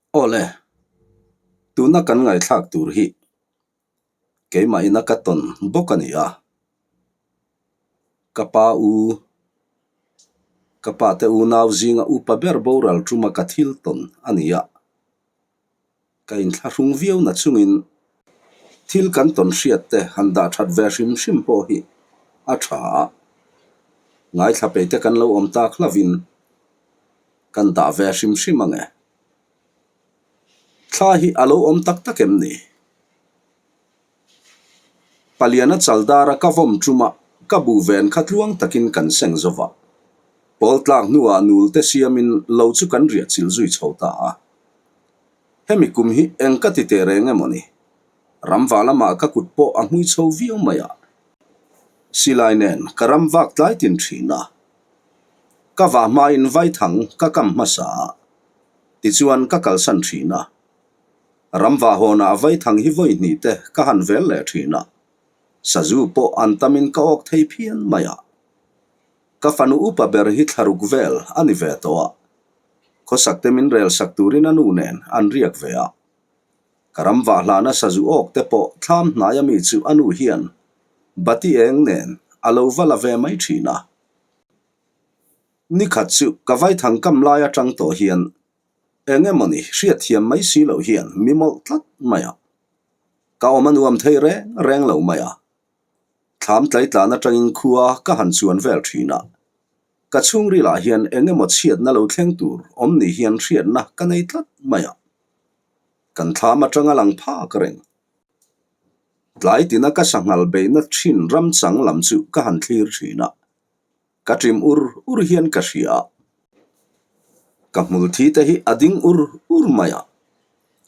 Awle, tuna kan ngaihthlak tur hi keimah ina ka tawn bawk a ni a. Ka pa u, ka pa te unau zinga upa ber boral tuma ka thil tawn a ni a. Ka inthlahrung viau na chungin thil kan tawn hriat te han dah that ve hrim hrim pawh hi a tha a. Ngaithla peih te kan lo awm tak hlauhin kan dah ve hrim hrim ang e. Thla hi a lo awm tak tak em ni? Paliana chaldara ka vawm ṭuma ka buh ven kha tluang takin kan seng zo va. Pawl tlak hnuah nul te siamin lo chu kan riah chilh zui chho ta a. Hemi kum hi eng ka ti teh reng emaw ni? Ramva lamah ka kut pawh a hmui chho viau mai a. Silai nen ka ram vak tlai tin thin a. Ka vah hmain vaithang ka kam hmasa a. Tichuan ka kalsan thin a. Ramvah hawnah vaithang hi vawi hnih te ka han vel leh thin a, sazu pawh an tamin ka awk thei phian mai a. Ka fanu upa ber hi thlaruk vel a ni ve tawh a, khawsak te min rel sak turin a nu nen an riak ve a. Ka ramvah hlana sazu awk te pawh thlam hnaia mi chu a nu hian bati eng nen a lo va la ve mai thin a. Nikhat chu ka vaithang kam lai atang tawh hian Eng emawni hriatthiam mai si loh hian mi mawlh tlat mai a. Ka awm a nuam thei reng reng lo mai a. Thlam tlaitlan atangin khua ka han chuan vel thin a. Ka chhungrilah hian eng emaw chhiatna lo thleng tur awm ni hian hriatna ka nei tlat mai a. Kan thlam atanga lang phak reng. Tlai tina ka sanghal beihna thin ramchang lam chu ka han thlir thin a. Ka ṭim ur ur hian ka hria a, ka hmul thi te hi a ding ur ur mai a,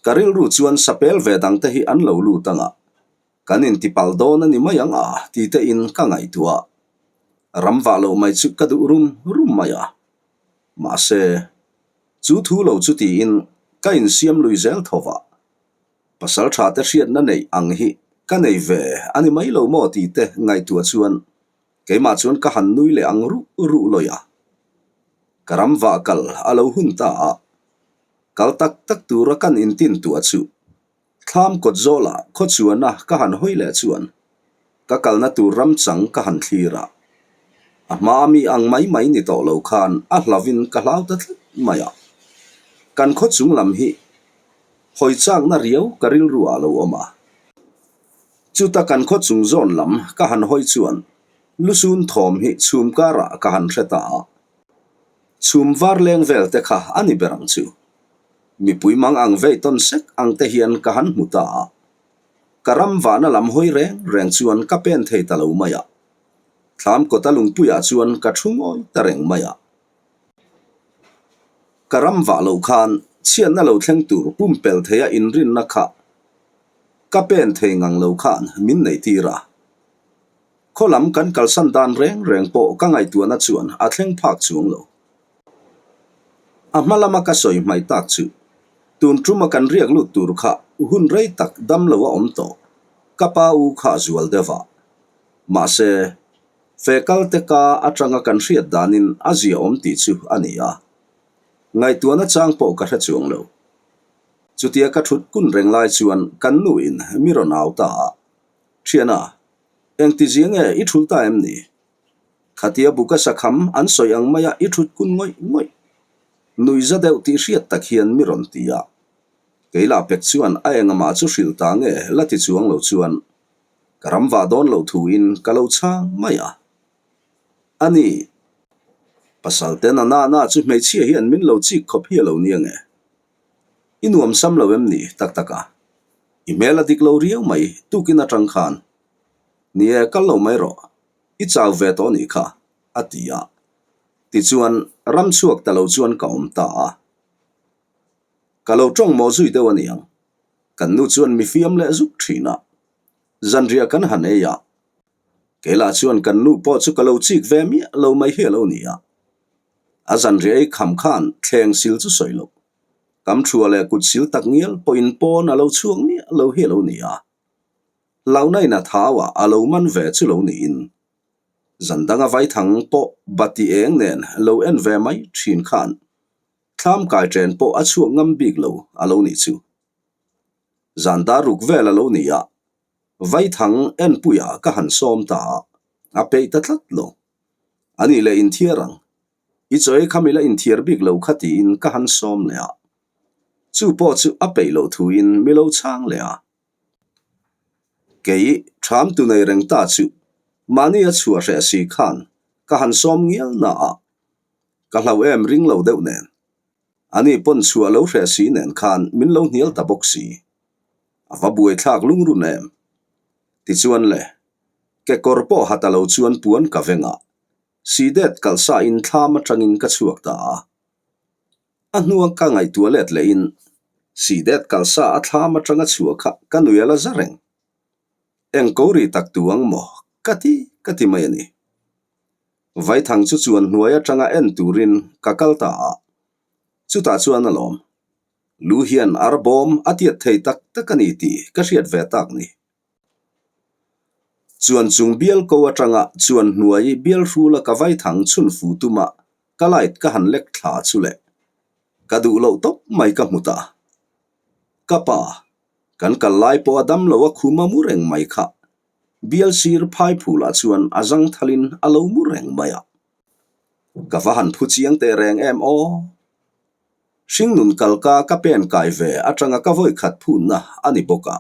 ka rilru chuan sapel ve dang te hi an lo lut ang a, kan intipal dawn a ni mai ang a ti te in ka ngaihtuah a, ram vah loh mai chu ka duh rum rum mai a, mahse chu thu lo chu tiin ka insiam lui zel tho va, pasal tha te hriatna neih ang hi ka nei ve a ni mai lo maw ti te ngaihtuah chuan Keimah chuan ka han nui leh ang ruh ruh lawi a. Ka ram vah kal a lo hun ta a, kal tak tak tura kan intin tuah chu thlam kawt zawlah khaw chuana ka han hawi leh chuan ka kalna tur ram chang ka han thlir a. A hma mi ang mai mai ni tawh lo khan a hlavin ka hlau ta tlat mai a. Kan khaw chung lam hi hawi chakna riau ka rilru ah lo awm a. Chuta kan khaw chung zawn lam ka han hawi chuan lusun thawm hi chhum karah ka han hre ta a. Chhum var leng vel te kha a ni ber ang chu. Mipui mang ang vei tawn sek ang te hian ka han hmu ta a. Ka ram vahna lam hawi reng reng chuan ka pen thei ta lo mai a. Thlam kawta lungpuiah chuan ka thu ngawi ta reng mai a. Ka ram vah loh khan chhiatna lo thleng tur pumpel theia inrinna kha Ka pen thei ngang lo khan min neih tir a. Khaw lam kan kalsan dan reng reng pawh ka ngaihtuahna chuan a thleng phak chuang lo. A hma lama ka sawi hmai tak chu tun tuma kan riak lut tur kha hun rei tak dam lo a awm tawh. Ka pa u kha a zual deuh a. Mahse, fe kal te ka atanga kan hriat danin a zia awm tih chu a ni a. Ngaihtuahna chang pawh ka hre chuang lo. Chutia ka thut kun reng lai chuan kan nu in mi rawn au ta a, Thiana, engti zia nge i thul ta em ni? Khatia buka sakham an sawi ang maia i thut kun ngawih ngawih. Nui za deuh tih hriat tak hian mi rawn ti a. Kei lah pek chuan a engmah chu hrilh ta nge la ti chuang lo chuan ka ram vah dawn loh thu in ka lo chhang mai a. A ni, pasal ten a na na chu hmeichhia hian min lo chik khawp hi a lo nia nge? I nuam sam lo em ni tak tak a? I hmel a dik lo riau mai tukin atang khan. Ni e, kal lo mai rawh. I chau ve tawh nih kha, a ti a. Tichuan, ram chhuak ta lo chuan ka awm ta a. Ka lo tawng maw zui deuh a niang. Kan nu chuan mi fiam leh zuk thin a. Zanriah kan han ei a. Keilah chuan kan nu pawh chu ka lo chik ve miah lo mai hi a lo ni a. A zanriah ei kham khan thleng sil chu sawi loh. Kam thua leh kut sil tak ngial pawhin pawn a lo chhuak miah lo hi a lo ni a. Hlauhna in a thau a, a lo man ve chu lo niin. Zan danga vaithang pawh bati eng nen lo en ve mai thin khan. Thlam kai chen pawh a chhuak ngam bik lo a lo nih chu. Zan dar ruk vel a lo ni a, Vaithang enpuia ka han sawm ta a, a peih ta tlat lo. A nih leh inthiar ang. I chaw ei kham ila inthiar bik lo kha tiin ka han sawm leh a. Chu pawh chu a peih loh thuin mi lo chhang leh a. Kei ṭham tu nei reng ta chu mahni a chhuah hreh si khan ka han sawm ngial na a, ka hlau em ring lo deuh nen. Ani pawn chhuah lo hreh si nen khan min lo hnial ta bawk si. A va buaithlak lungrun em. Tichuan le, kekawr pawh ha ta lo chuan puan ka veng a, sidet kalsa in thlam atangin ka chhuak ta a. A hnua ka ngaihtuah let lehin sidet kalsa a thlam atanga chhuah kha ka nui a la za reng. Eng ko ri tak tu ang maw? Ka ti ka ti mai a ni. Vaithang chu chuan hnuai atanga en turin ka kal ta a, chutah chuan a lawm. Lu hian ar bawm a tiat thei tak tak a ni tih ka hriat ve tak ni. Chuan chung bial ko atanga chuan hnuai bial hrula ka vaithang chhun fu tuma ka light ka han lek thla chu le. Ka duh loh tawp mai ka hmu ta. Ka pa, kan kal lai pawh a dam lo a khum a mu reng mai kha. Bial sir phai phulah chuan a zang thalin a lo mu reng mai a. Ka va han phu chiang teh reng em aw. Hringnun kalka ka pen kai ve atanga ka vawi khat phunna a ni bawk a.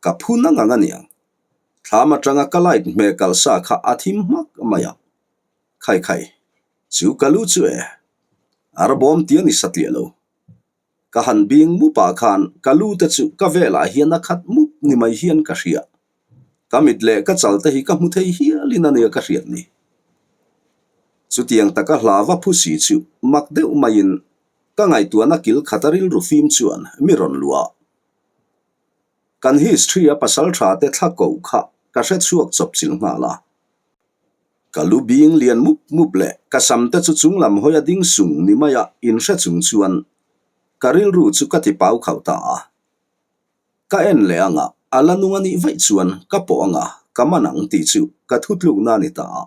Ka phun ang ang aniang. Thlam atanga ka light hmeh kalsa kha a thim hmak mai a. Khai khai, chu ka lu chu e. Arbawm tia ni satliah lo. Ka han bing mup ah khan ka lu te chu ka velah hian a khat mup ni mai hian ka hria. Ka mit leh ka chal te hi ka hmu thei hialin a nia ka hriat ni. Chutiang taka hla va phu si chu mak deuh maiin ka ngaihtuahna kil khat a rilru fim chuan mi rawn luah. Kan history a pasal tha te thla koh kha ka hre chhuak chawp chilh nghal a. Ka lu bing lian mup mup leh ka sam te chu chung lam hawi a ding sung ni mai a inhre chung chuan ka rilru chu ka ti pau khauh ta a. Ka en leh ang a, a la nung a nih vaih chuan ka pawh ang a, ka man ang tih chu ka thutlukna a ni ta a.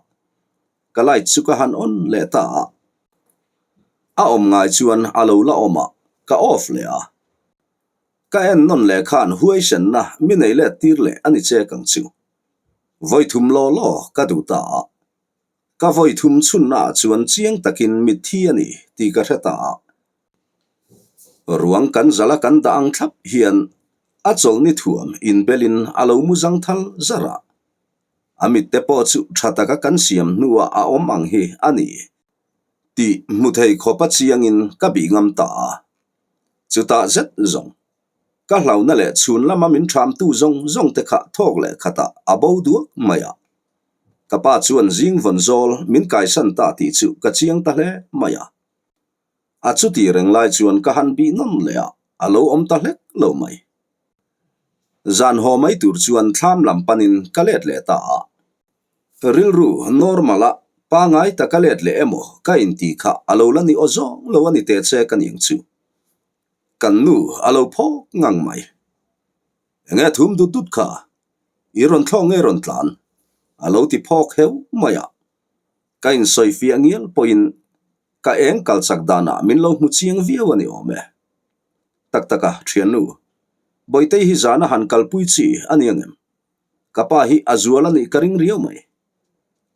Ka light chu ka han on leh ta a. A awm ngai chuan a lo la awm a, ka off leh a. Ka en nawn leh khan huaisenna mi nei let tir leh a ni chek ang chu. Vawi thum law law ka duh ta a. Ka vawi thum chhunna ah chuan chiang takin mitthi a ni tih ka hre ta a. Ruang kan zala kan dah ang thlap hian a chawlhni thuam inbelin a lo mu zang thal zar a. A mitte pawh chu tha taka kan siam hnuah a awm ang hi a ni tih hmu thei khawpa chiangin ka bih ngam ta a. Chutah zet zawng Ka hlauhna leh chhun lama min ṭhamtu zawng zawng te kha thawk leh khatah a bo duak mai a. Ka pa chuan zing vawn zawl min kaisan ta tih chu ka chiang ta hle mai a. A chuti reng lai chuan ka han bih nawn leh a, a lo awm ta hlek lo mai. Zan haw mai tur chuan thlam lam panin ka let leh ta a. Rilru normal a pangai taka let leh emaw ka intih kha a lo la ni aw zawng lo a ni teh che ka niang chu. Kan nu a lo phawk ngang mai. Enge thum dut dut kha? I rawn thlawk nge rawn tlan? A lo ti phawk heu mai a. Ka insawi fiah ngial pawhin ka eng kal chak danah min lo hmu chiang viau a ni awm e. Tak tak a, thiannu, Bawitei hi zana han kalpui chi a ni angem? Ka pa hi a zual a nih ka ring riau mai.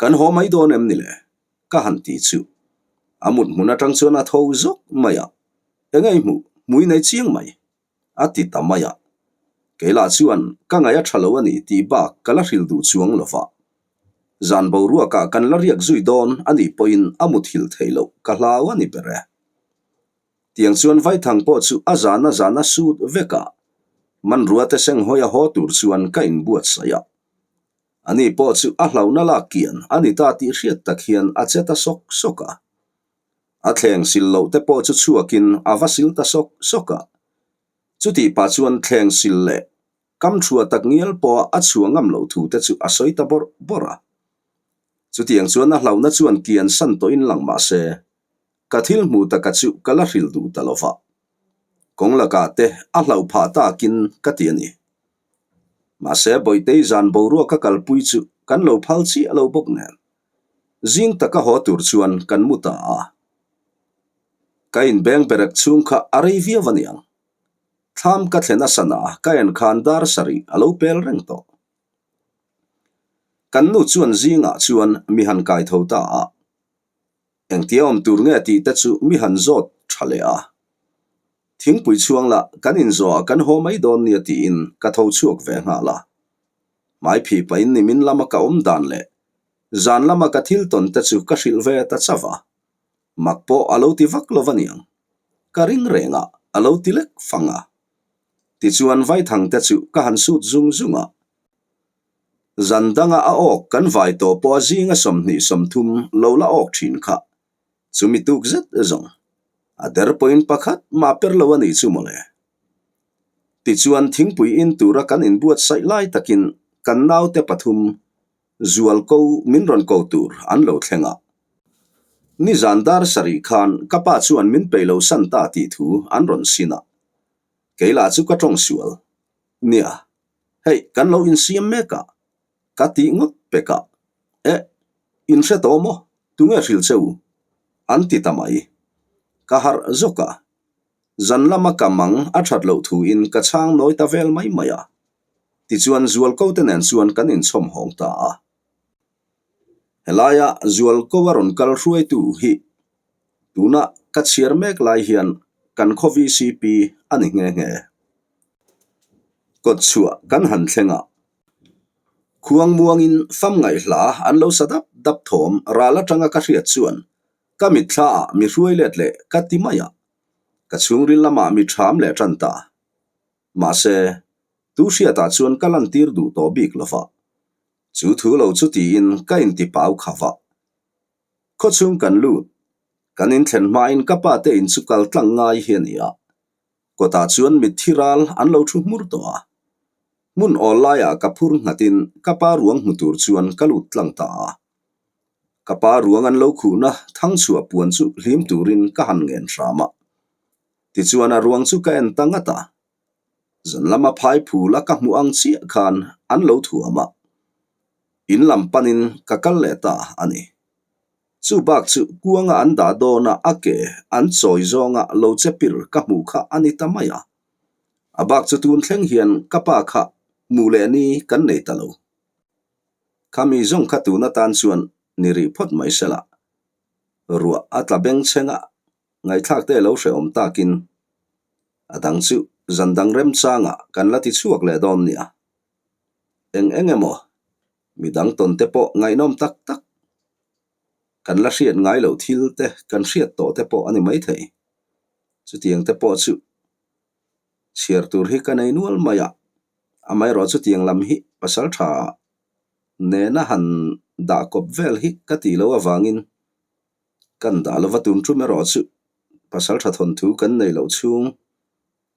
Kan haw mai dawn em ni le? Ka han ti chu. A mut hmun atang chuan a tho zawk mai a, Enge i hmuh? Hmui nei chiang mai. A ti ta mai a. Kei lah chuan ka ngaih a tha lo a ni tih bak ka la hril duh chuang lo va. Zan boruakah kan la riak zui dawn a nih pawhin a muthilh theih loh ka hlau a ni ber e. Tiang chuan Vaithang pawh chu a zana zana sut vek a, hmanrua te senghawi a haw tur chuan ka inbuatsaih a. Ani pawh chu a hlauhna lak kian a ni ta tih hriat tak hian a che ta sawk sawk a. A thleng sil loh te pawh chu chhuakin a va sil ta sawk sawk a. Chutih pah chuan thleng sil leh kam thua tak ngial pawha a chhuah ngam loh thu te chu a sawi ta bawrh bawrh a. Chutiang chuan a hlauhna chuan kian san tawhin lang mah se, ka thil hmuh taka chu ka la hrilh duh ta lo va. Kawng lakah te a hlauh phah takin ka ti a ni. Mahse, Bawihtei zan boruak a kalpui chu kan lo phal chiah lo bawk nen. Zing taka haw tur chuan kan mu ta a. Ka inbeng berek chhung kha a rei viau a niang. Thlam ka thlen a sana ka en khan dar sarih a lo pel reng tawh. Kan nu chuan zingah chuan mi han kai tho ta a. Engtia awm tur nge tih te chu mi han zawt tha leh a. Thingpui chhuang lah kan inzawhah kan haw mai dawn nia tiin ka tho chhuak ve nghal a. Hmaiphih pahin nimin lama ka awm dan leh zan lama ka thil tawn te chu ka hrilh ve ta chauh a. Mak pawh a lo ti vak lo va niang. Ka ring reng a, a lo ti lek fang a. Tichuan vaithang te chu ka han sut zung zung a. Zan danga a awk kan vai tawh pawh a zinga 20 30 lo la awk thin kha. Chumi tuk zet zawng. A der pawhin pakhat mah per lo a nih chu mawle. Tichuan thingpui in tura kan inbuatsaih lai takin kan naute pathum zual ko min rawn ko tur an lo thleng a. Nizan dar sarih khan ka pa chuan min peih lo san ta tih thu an rawn sin a. Kei lah chu ka tawng sual. Nia, hei kan lo insiam mek a, ka tih ngawt pek a. Eh, in hre tawh maw? Tunge hrilh che u? An ti ta mai. Ka harh zawk a. Zan lama ka mang a that loh thu in ka chhang nawi ta vel mai mai a. Tichuan Zualko te nen chuan kan inchhawm hawng ta a. Helaia Zualko a rawn kal hruaitu hi tuna ka chhiar mek lai hian kan khaw VCP a ni nghe nghe. Kawtchhuah kan han thleng a. Khuang muangin fam ngaihhla an lo sa dap dap thawm ral atanga ka hriat chuan ka mitthla ah mi hruai let leh ka ti mai a. Ka chhungril lamah mi ṭham leh ṭan ta. Mahse, tu hriatah chuan ka lantir duh tawh bik lo va. Chu thu lo chu tiin ka inti pau kha va. Khawchhung kan lut, kan inthlen hmain ka pa te in chu kal tlang ngai hi a ni a. Kawtah chuan mitthi ral an lo thu hmur tawh a. Hmun awl laiah ka phur nghatin ka pa ruang hmu tur chuan ka lut tlang ta a. Ka pa ruang an lo khuhna thangchhuah puan chu hlim turin ka han ngen hram a. Tichuan a ruang chu ka en ta ngat a. Zan lama phai phul a ka hmuh ang chiah khan an lo thuam a. In lam panin ka kal leh ta a ni. Chu bak chu kuanga an dah dawna a ke an chawi zawnga lo che pir ka hmuh kha a ni ta mai a. A bak chu tun thleng hian ka pa kha hmuh leh ni kan nei ta lo. Khami zawng kha tun atan chuan ni rih phawt mai se la. Ruah a tla beng chheng a, ngaihthlak te lo hrehawm takin a dang chu zan dang remchangah kan la ti chhuak leh dawn nia. Eng eng emaw midang tawn te pawh ngaihnawm tak tak kan la hriat ngai loh thil te kan hriat tawh te pawh a ni maithei. Chutiang te pawh chu chhiar tur hi ka nei nual mai a, amaherawh chutiang lam hi pasal tha nena han dah kawp vel hi ka tih loh avangin Kan dah lova tun tum erawh chu pasal tha thawnthu kan nei loh chhung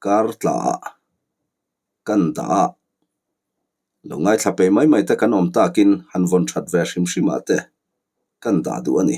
kar tla ah kan dah a, lo ngaithla pe mai mai te kan awm takin han vawn that ve hrim hrim ah te kan dah duh a ni.